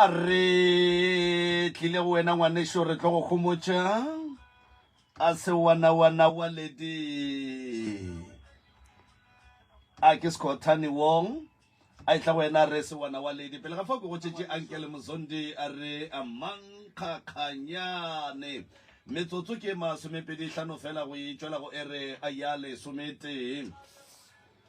A re tlile go wena ngwanešo re tlo go homotša a se wana wana wa ledi. A ke Skhothane Wong a etla go wena re se wana wa ledi. Pele ga fao ke go tšetše Ankele Mozondi a re a mankgakganyane. Metsotso ke masomepedi hlano fela go e tšwela go ere a ya lesometee.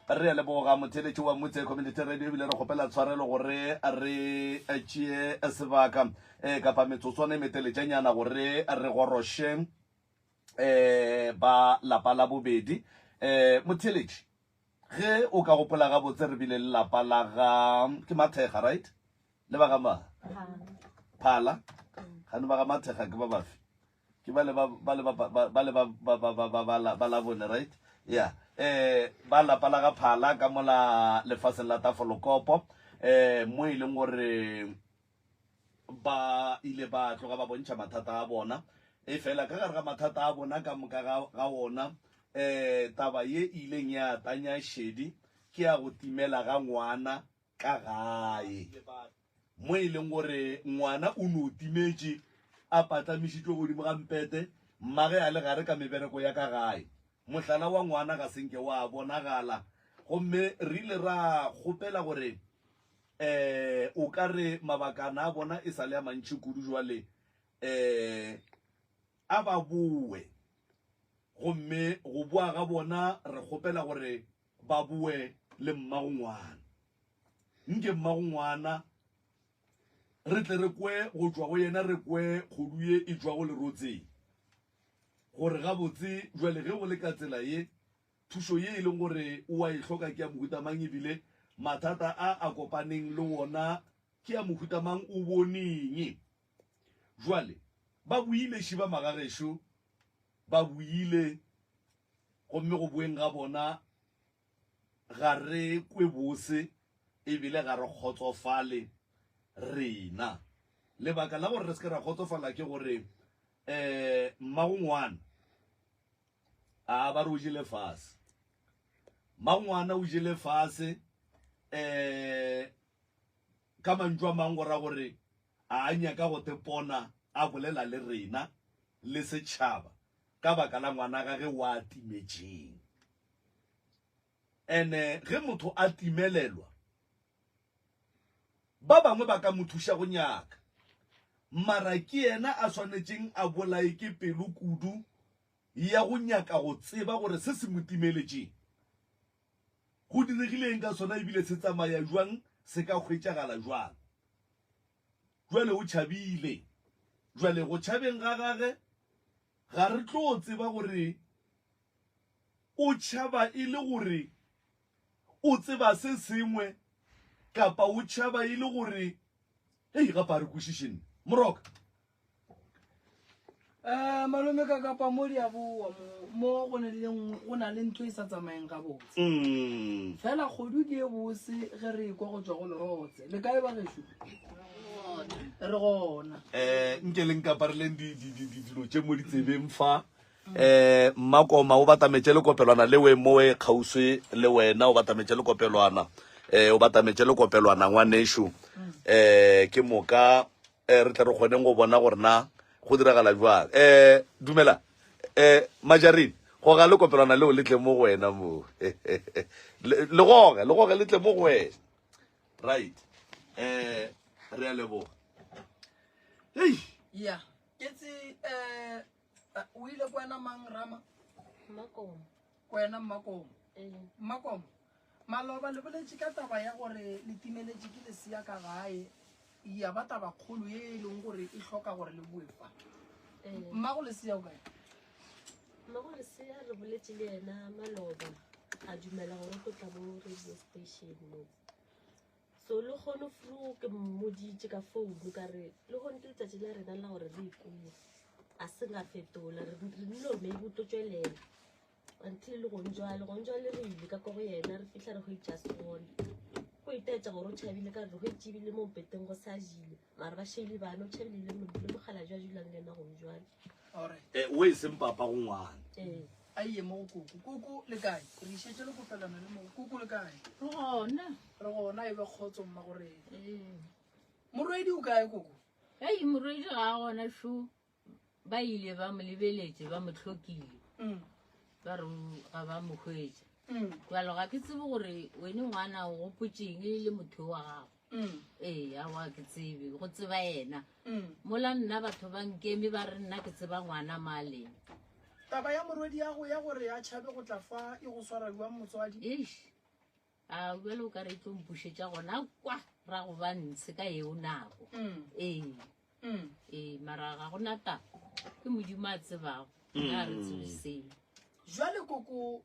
Re a leboga motheeletši wa Mutse Community Radio ebile re kgopela tshwarelo gore re tšee sebaka um kapa metsotswana e meteletšanyana gore re goroše um ba lapa la bobedi. Um motheeletši, ge o ka gopola gabotse re bile le lapa la ga ke Mathega, right? Le ba ga ma? Phala. Gane ba ga Mathega ke ba bafe? Ke ba le ba ba le ba ba ba le ba ba ba ba ba ba la ba la bone right yeah eh ba lapa la ga phala ka mola lefaseng la tafolokopo eh mo e leng gore ba ile ba tloga ba bontšha mathata a bona e fela ka gare ga mathata a bona ka moka ga ga ona eh taba ye e ileng ya tanya šedi ke ya go timela ga ngwana ka gae mo e leng gore ngwana o no timetše a patlamišitšwe godimo ga mpete, mmage a le gare ka mebereko ya ka gae. Mohlala wa ngwana ga se nke wa bonagala, gomme re ile ra kgopela gore um o ka re mabakana a bona e sa le a mantši kudu jwale um a ba boe. Gomme go boa ga bona re kgopela gore ba boe le mmagongwana. Nke mmagongwana re tle re kwe go tšwa go yena, re kwe kgodu ye e tšwago lerotseng, gore gabotse bjale ge go le ka tsela ye, thušo ye e leng gore o a e hloka ke ya mohuta mang, ebile mathata a a kopaneng le wona ke ya mohuta mang, o boneng. Jwale ba boile šiba magagešo, ba boile, gomme go boeng ga bona ga re kwe bose e bile ga re kgotsofale rena. Lebaka la gore re se ke ra kgotsofala ke gore um mmagongwana a ba re o jele fase. Mmagongwana o jele fase um ka mantšu a mang go ra gore a nyaka go tepona a bolela le rena le setšhaba ka baka la ngwana gage wa timetšeng. Ene ge motho a timelelwa, ba bangwe ba ka mo thuša go nyaka, mara ke yena a swanetšeng a bolaye ke pelo kudu ya go nyaka go tseba gore se se mo timeletšeng go diregile eng ka sona ebile se tsamaya jwang, se ka hwetšagala jwang. Jwale o tšhabile. Jwale go tšhabeng ga gage ga re tlo tseba gore O tšhaba e le gore o tseba se sengwe kapa o tšhaba e le gore hei gape a re kwešiše nne moroka. Um malome ka kapa mo di a boa mo mo go na le go na le ntho e sa tsamayeng gabotse mm. fela kgodu ke e bose ge re ekwa go tswa go lerotse le kae ba gešo re gona um nke le nkapareleng dilo tše mo ditsebeng fa um mmakoma o batametše lekopelwana le we mowe kgauswi le wena o batametše lekopelwana um o batametše lekopelwana ngwanešu um ke moka um re tle re kgoneng go bona gore na go diragala jwang um dumela um majarine goga lekopelwana leo le tle mo go wena moo le goge le goge le tle mo go wena right um re a leboga hei ya ke tse um O ile ko wena mang rama? Mmakomo. Ko wena Mmakomo. Ee. Mmakomo, maloba le boletše ka taba ya gore le timeletše ke lesea ka gae, ya ba taba kgolo ye e leng gore e hloka gore le boe fa. Ee. Mmago lesea o kae? Mmago lesea re boletše le yena maloba, a dumela gore o tlo tla mo radio station mo. So le kgono fru ke mmoditše ka founu ka re le kgono ke letšatši la rena la gore re ikuwe a se nga fetola re rile gore maybe o tlo tšwelela until le gong jwale gong jwale re ile ka ko go yena re fihla re hwetša se gona go itaetša gore o tšhabile ka re re hwetše ebile mo mpeteng go sa jile mara ba šele bana o tšhabile le mokgalabje a dulang le yena gong jwale Alright. Eh, o e seng papa go ngwana ee A ye mo go koko. Koko le kae? Re išetše le kopelana le mo. Koko le kae? Re gona. Re gona e be kgotso mma gore. Ee. Morwedi o kae koko? Ei, morwedi ga a gona šo. Ba ile ba mo lebeletše, ba mo hlokile. Mm. Ba re ga ba mo hwetša. Mm. Jalo ga ke tsebe gore wene ngwana o gopotšeng le motho wa gago. Mm. Ee, aowa ke tsebe, go tseba yena. Mm. Mola nna batho ba nkeme ba re nna ke tseba ngwana mo a leng. Taba ya morwedi ya go ya gore a tšhabe go tla fa e go swara bjang motswadi? Eish. A bjale o ka re e tlo mpušetša gona kwa ra go ba ntshe ka eo nako. Mm. Ee. Mm. Ee, mara ga gona taba. Ke Modimo a tsebago. Nna ga re tsebe selo. Jwale koko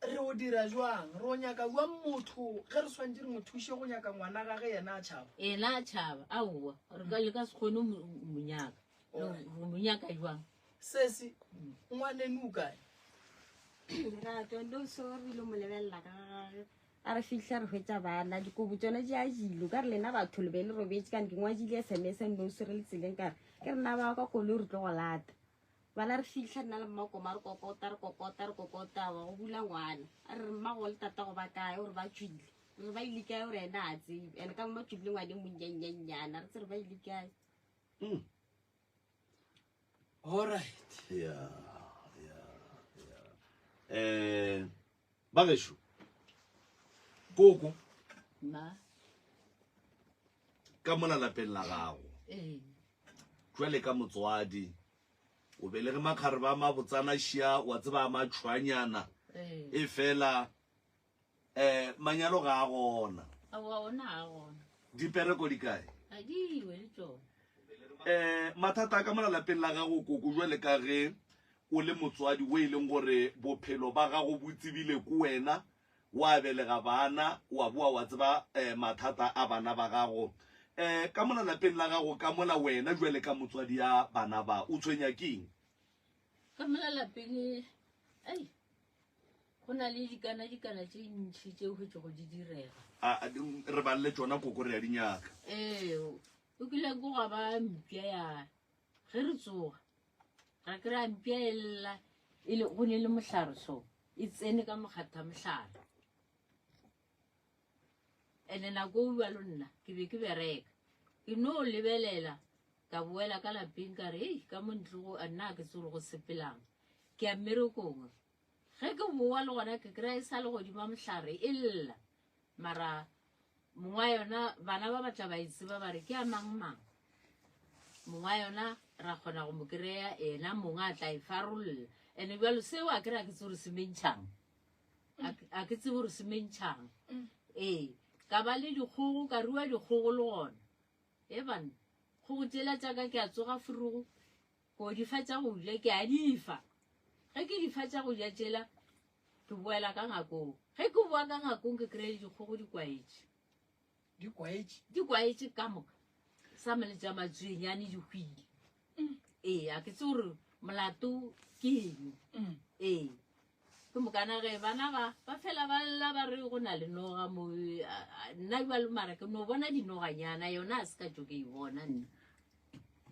re o dira jwang? Re o nyaka jwang motho ge re swanetše re mo thuše go nyaka ngwana gage yena a tšhaba? Yena a tšhaba, aowa, re ka le ka se kgone go mo nyaka. Re mo nyaka jwang? Sesi, ngwaneno o kae? Lerato, no so re ile mo lebelela ka gage. A re fihla re hwetša bana, dikobo tšona di a jilo. Ka re lena batho le be le robetše kane ke ngwadile SMS no so re le tseleng ka re ke rena ba ka koloi re tlo go lata. Bana re fihla nna le mmakoma re kokota re kokota re kokota wa go bula ngwana. A re mmago le tatago ba kae gore ba tšwile. Re ba ile kae gore ena a tsebe. Ene ka mo ba tšwile ngwane monnyannyanyana re tsere ba ile kae. Mm. All right. Yeah, yeah, yeah. Eh, ba gešo koko Ma. ka mola lapeng la gago Ee. jwale ka motswadi o belege makgare ba mabotsana šia wa tseba a matšhwanyana Ee. e fela eh manyalo ga a gona. Aowa ona ga a gona. Dipereko di kae? Ga di we le tšona. Eh mathata a ka mola lapeng la gago koko jwale ka ge o le motswadi o e leng gore bophelo ba gago bo tsebile ko wena wa belega bana wa boa wa tseba eh, mathata a bana ba gago eh ka mola lapeng la gago ka mola wena jwale ka motswadi ya bana ba o tshwenya keng? Ka mola lapeng ei Go na le dikana-dikana tše ntši tše hwetšego di direga. A, a, re balele tšona koko re a di nyaka. Ee, o kile ko gwa ba mpša ya ge re tsoga ra kry-a mpša e lla e le go ne le mohlare so e tsene ka mokgatha mohlare ene nako o bjalo nna ke be ke bereka ke no lebelela ka boela ka lapeng ka re ei ka mo ntle go nna a ke tse gore go sepelang ke ya mmerekong Ge ke boa le gona ke kry-a e sa le godimo mohlare e lla mara mongwe wa yona bana ba batla ba e tseba ba re ke a mang mang mongwe wa yona ra kgona go mo kry-a ena mongwe a tla e farolola ene bjalo seo a kry-a ke tse gore se mentšhang a ke tsebe gore se mentšhang ee ka ba le dikgogo ka rua dikgogo le gona e banna kgogo tsela tsaka ke a tsoga furugo Ko di fa tša go ja, ke a di fa. Ge ke di fa tša go ja tšela, ke boela ka ngakong. Ge ke boa ka ngakong ke kry-e dikgogo di kwaetše. Di kwaetše? Di kwaetše ka moka. Sa mele tša matswenyane di hwile. Mm. Ee, a ke tse gore molato ke eng. Mm. Ee. Ke mokana ge bana ba ba fela ba lla ba re go na le noga mo nna jalo mara ke no bona dinoganyana yona a se ka tšo ke e bona nna.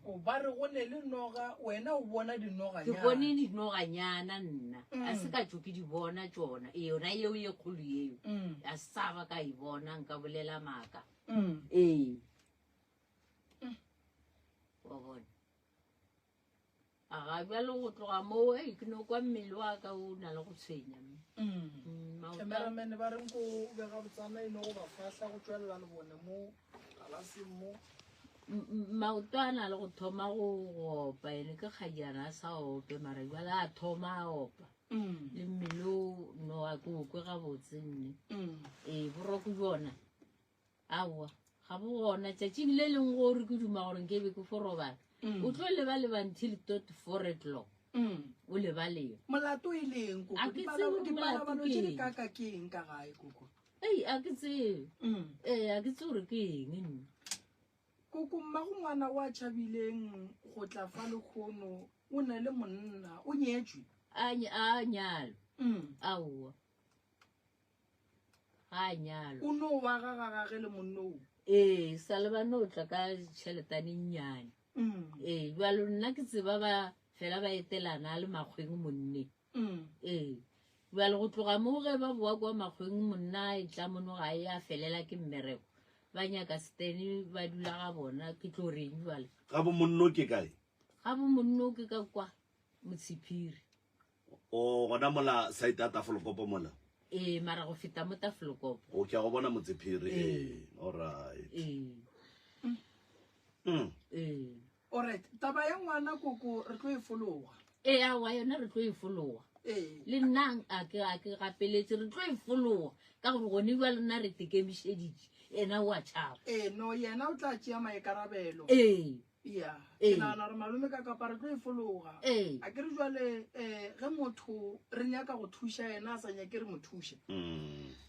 O ba re go ne le noga wena o bona dinoganyana. Ke bone dinoganyana nna a se mm. ka tšo ke di bona tšona e yona yeo ye kgolo yeo mm. a sa ba ka e bona nka bolela maaka. Mm. Ee. Wa bona. A ga bjalo go tloga moo ei ke no kwa mmele wa ka o na le go tshwenya mme. Mm. Mm, maoto a- Cameraman ba reng ko be gabotsana e no go ba fahla go tšwelela le bone mo galaseng mo. M- m- maoto a na le go thoma go go opa ene ke kgajana a sa ope mara jwale a thoma a opa Mm. le mmele o no a ke o kwe gabotse nne Mm. ee boroko bjona Aowa, ga bo gona. Tšatšing le lengwe go re ke duma gore nke be ke fo robala. Mm. O tlo leba-leba until tot 4 o'clock. Mm. O leba-leba. Molato e leng koko? A ke tsebe gore Dipalabalo molato tše ke di eng. kaka ke eng ka gae koko? Ei, a ke tsebe. Mm. Ee, a ke tsebe gore ke eng nna. Koko, mmago ngwana o a tšhabileng go tla fa lekgono o na le monna, o nyetšwe? A a nyalwa. Mm. Aowa. Ga a nyalwa. O no wa ga ga gage le monno o? Ee, sa le ba no tla ka tšheletane nnyane. Mm. Ee, jalo nna ke tseba ba fela ba etelana a le makgweng monne. Mm. Ee, jalo go tloga mo ge ba boa kwa makgweng monna a etla mono ga e a felela ke mmereko. Ba nyaka Stan ba dula ga bona ke tlo reng jwale? Ga bo monno ke kae? Ga bo monno ke ka kwa Motshiphiri. O gona mola site ya Tafolokopo mola? Ee, mara go feta mo Tafolokopo. O ke a go bona Motshiphiri. Ee. Ee, alright. Ee. Ee. Alright, taba ya ngwana koko re tlo e fologa. Ee, aowa yona re tlo e fologa. Ee. Le nna a ke a ke gapeletše re tlo e fologa ka gore gone jwale nna re tekemišeditše yena o a tšhaba. Ee, no yena o tla tšea maikarabelo. Ee. Ya, Ee. ke nagana gore malome ka kapa re tlo e fologa. Ee. A ke re jwale um ge motho re nyaka go thuša yena a sa nyake re mo thuše,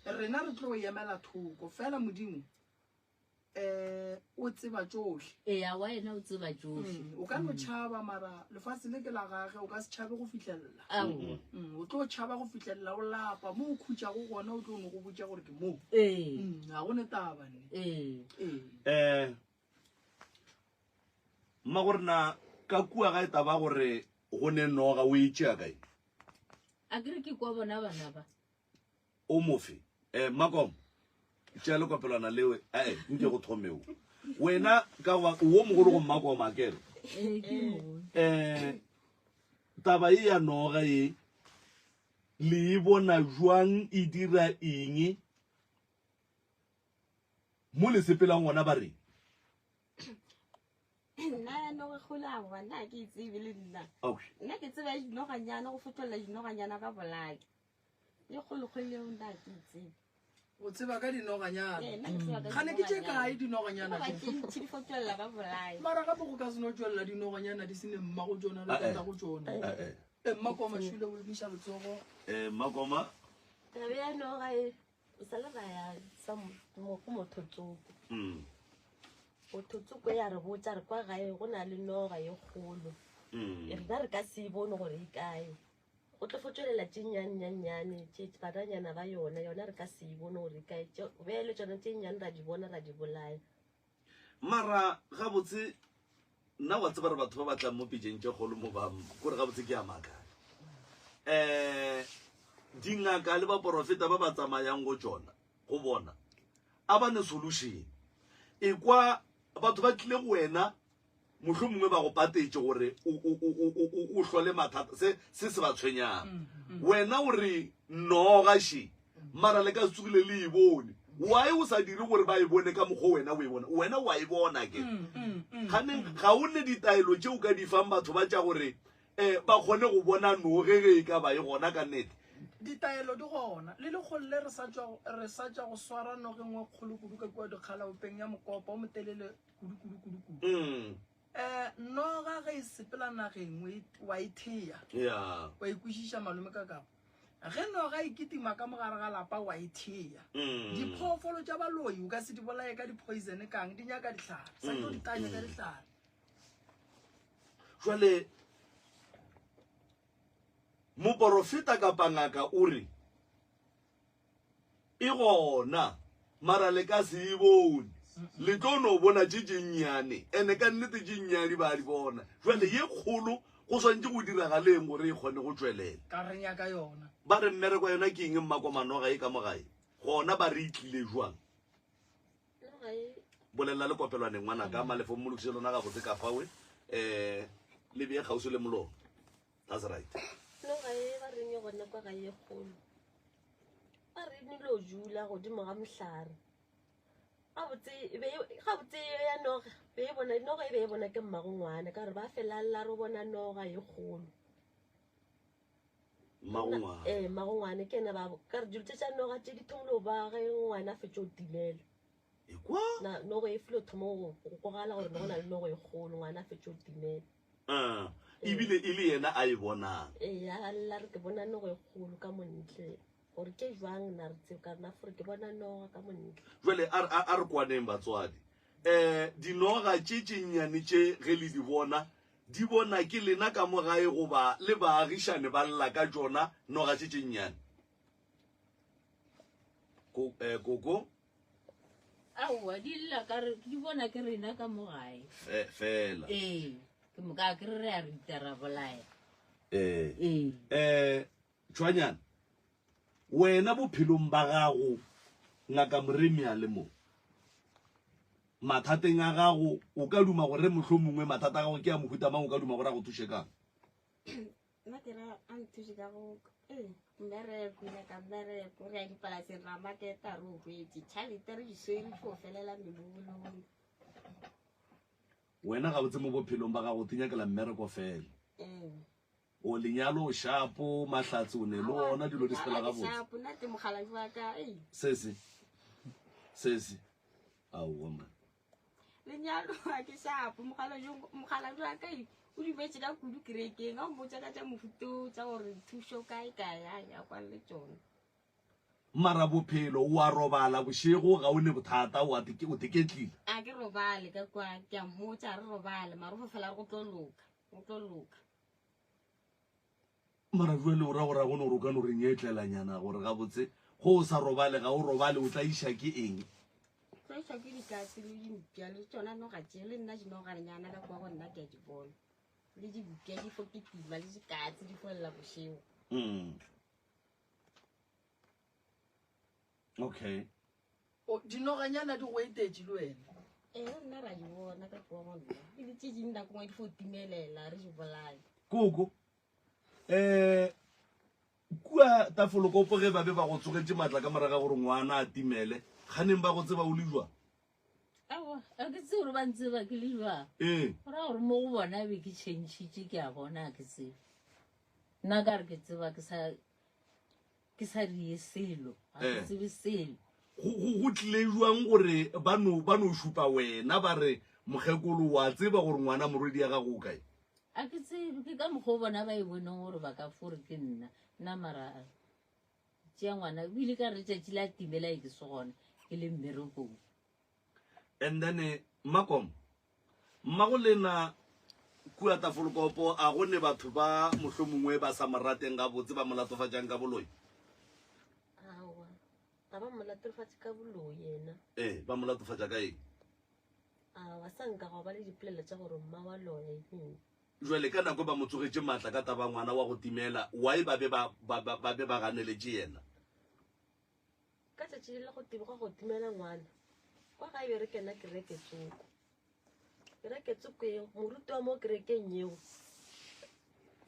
rena re tlo emela thoko fela Modimo um o tseba tšohle. Ee, aowa yena o tseba tšohle. O ka no tšhaba mara lefase le ke la gage, o ka se tšhabe go fihlelela. Aowa. O tlo tšhaba go fihlelela o lapa, mo o khutšago gona o tlo no go botša gore ke mo. Ee. Ga go ne taba nne. Ee. Ee. Um mmagorena ka kua ga e taba gore go ne noga o e tšea kae? A ke re ke kwa bona bana ba. O mofe. Eh, Makom, tšea lekopelwana leo, ee, nke go thomeo. Wena, ka goba, wo mogolo go Mmakom, a kere? Ee, ke mogolo. Eh, taba ye ya noga ye, le e bona jwang e dira eng? Mo le sepelang gona ba reng? Nna ya noge kgolo aowa nna ga ke e tsebe le nna. Okay. Nna ke tseba ya dinoganyana go fotlolla dinoganyana ba bolaya. E kgolokgolo eo nna ga ke e tsebe. O tseba ka dinoganyana. Ee, nna ke tseba ka Gane ke tše dinoganyana. kae dinoganyana Ba tše? tše ntši di fotlolla ba bolaya. Mara gape go ka se no tšwelela dinoganyana di se ne mmago tšona le Ah, eh. tatago tšona. Eh, eh. E Mmakoma šule o emiša letsogo. Eh, Mmakoma. Taba ya noga e o sa le ra ya sa mo go motho tsoko. Motho tsoko ya re botša re kwa gae go na le noga ye kgolo. Rena re ka se e bone gore e kae. Go tlo fo tšwelela tše nnyane-nnyane tše bananyana ba yona, yona re ka se e bone gore e kae. Bjale tšona tše nnyane ra di bona ra di bolaya. Mara gabotse nna wa tseba re batho ba ba tlang mo pejeng tše kgolo mo ba kore gabotse ke a makala. Um dingaka le baporofeta ba ba tsamayang go tšona go bona a ba ne solution. Ekwa batho ba tlile go wena mohlomongwe ba go patetše gore o hlole mathata se se se ba tshwenyang. Wena o re noga še mara le ka se tsogile le e bone. Why o sa dire gore ba e bone ka mokgwa wena o e bona? Wena wa e bona ke. Kganeng ga o ne ditaelo tše o ka di fang batho ba tša gore um ba kgone go bona noge ge e ka ba e gona ka nnete? Ditaelo di gona. Le lekgolo le re sa tšwa re sa tšwa go swara noge nngwe kgolo kudu ka kua dikgalaopeng ya mokopa o motelele kudu kudu kudu kudu. Mm. Eh, noga ge e sepela nageng o e- wa e thea. Yeah. Wa e kwešiša malome ka kapo. Ge noga e kitima ka mogare ga lapa wa e thea. Mm. Diphoofolo tša baloi o ka se di bolaye ka di-poison kang, di nyaka dihlare. Sa tlo di tanya ka dihlare. Jwale moporofeta kapa ngaka o re E gona, mara le ka se e bone. Le tlo no bona tše tše nnyane, ene ka nnete tše nnyane ba di bona. Jwale ye kgolo go swantše go diragaleng gore e kgone go tšwelela? Ka re nyaka yona. Ba re mmereko wa yona ke eng mmakoma noga e ka mo gae? Gona ba re e tlile jwang? Noga e. Bolelela le kopelwaneng ngwanaka, Malefo mmolokiše lona gabotse ka fawe, um le bee kgauswi le molomo. That's right. Noga e ba reng e gona kwa gae e kgolo. Ba re nilo jula godimo ga mohlare. Gabotse e be e, gabotse e ya noga, be e bona noga e be e bona ke mmago ngwana ka gore ba fela lla re bona noga e kgolo. Mmago ngwana. Eh, mmago ngwana ke ena ba ka re dilo tše tša noga tše di thomile ba ge ngwana a fetše go timela. Ekwa? Na noga e filo thoma go kwagala gore ne go na le noga e kgolo ngwana a fetše go timela. Ah, ebile e le yena a e bonang. Ee, a lla re ke bona noga e kgolo ka montle. Gore ke jwang na re tsebe ka rena gore ke bona noga ka montle. Jwale a, a, a re kwaneng batswadi. Eh, dinoga tše tše nnyane tše ge le di bona, di bona ke lena ka mo gae goba le baagišane ba lla ka tšona noga tše tše nnyane? Ko, eh, koko? Aowa, di lla ka re, di bona ke rena ka mo gae. Fe, fela. Ee, ke moka ke re re a rita ra bolaya. Ee. Ee. Eh, Tšhwanyana, wena bophelong ba gago, Ngaka Moremi a le mo. Mathateng a gago, o ka duma gore mohlomongwe mathata a gago ke a mohuta mang, o ka duma gore a go thuše kang? Nna ke ra a nthuše ka go ee mmereko, nyaka mmereko, re ya dipolaseng ra maketa re o hwetše tšhalete re di swere di fo felela melobolong. Wena gabotse mo bophelong ba gago o tinyakela mmereko fela. Ee. O lenyalo o shapo, mahlatse o ne le ona, dilo di sepela gabotse. Shapo, nna te mokgaladi wa ka, ei. Sesi, sesi, aowa man. Lenyalo a ke shapo, mokgaladi wa ka ei, o dumetse ka kudu kerekeng, a o mmotsa ka tša mohuto tša gore thušo kae kae, a ya kwa le tšona. Mara bophelo, o a robala bošego, ga o ne bothata, o a o teketlile. A ke robale ka kwa, ke a mmotsa re robale, mara o fo fela re go tlo loka, go tlo loka. Mara bjale o ra gore a gona gore o ka no re nyetlelanyana gore gabotse go o sa robale ga o robale o tlaiša ke eng? Tlaišwa ke dikatse le dimpša le tšona noga tše le nna dinoganyana ka kwa go nna ke a di bona le dimpša di fo kitima le dikatse di fo lla bošego. Mm. Okay. O, dinoganyana di go etetše le wena. Ee, nna ra di bona ka kua go nna. E le tše ding nako ngwe di fo timelela, re di bolaye. Koko, eh, kua Tafolokopo ge ba be ba go tsogetše matla ka moraga gore ngwana a timele, kganeng ba go tseba o le jwang? Aowa, a ke tsebe gore ba ntseba ke le jwang. Ee. Go ra gore mo go bona be ke tšhentšhitše ke a bona a ke tsebe. Nna ka re ke tseba ke sa ke sa die selo ga ke Eh. tsebe selo Go, go, go tlile jwang gore ba no, ba no šupa wena ba re mokgekolo wa tseba gore ngwana morwedi ya gago o kae? a ke tsebe ke ka mokgwa o bona ba e boneng gore ba ka fore ke nna nna mara tšea ngwana o ile ka re letšatši la timela e ke se gona ke le mmerekong And then eh, Mmakomo, mmago lena kua Tafolkopo a go ne batho ba mohlomongwe ba sa mo rateng gabotse ba mo latofatšang ka boloi? Aowa, ga ba mo latofatše ka boloi yena. Ee, ba mo latofatša ka eng? Aowa, sa nka gwa ba le dipolelo tša gore mma wa loya e. Jwale ka nako ba mo tsogetše maatla ka taba ngwana wa go timela, why ba be ba, ba, ba, ba be ba ganeletše yena? Ka tšatši le la go teboga go timela ngwana kwa gae be re kena kereke tsoko. Kereke tsoko eo, moruti wa mo kerekeng yeo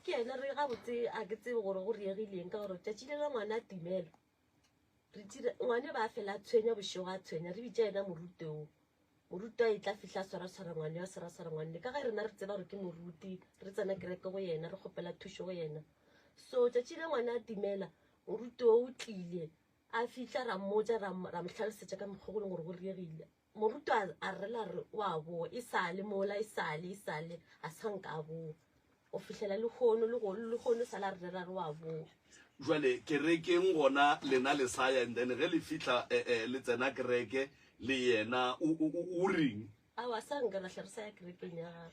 ke yena re gabotse a ke tsebe gore go riegileng ka gore tšatši le la ngwana a timela re tire ngwane ba fela a tshwenya bošego a tshwenya re bitša yena moruti o moruti a e tla fihla a swaraswara ngwane a swaraswara ngwane ka ge rena re tseba gore ke moruti re tsena kereke go yena re kgopela thušo go yena so tšatši le ngwana a timela Moruti o o tlile, a fihla ra mmotša, ra ra mo hlalosetša ka mokgwa go leng gore go riegile. Moruti a a rela re o a boa, e sa le mola, e sa le, e sa le, a sa nka a boa. Go fihlela lehono, le go lehono sa la re rera re o a boa. Jwale kerekeng gona lena le sa ya and then ge le fihla eh, eh, le tsena kereke le yena o, o, o, o reng? Aowa, sa nka ra hle re sa ya kerekeng ya gagwe.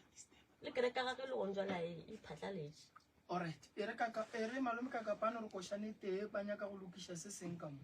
Le kereke ya gagwe le gone jwale a e e phatlaletše. Alright, e re kaka, e re malome Kakapano re košane tee, ba nyaka go lokiša se seng ka mo.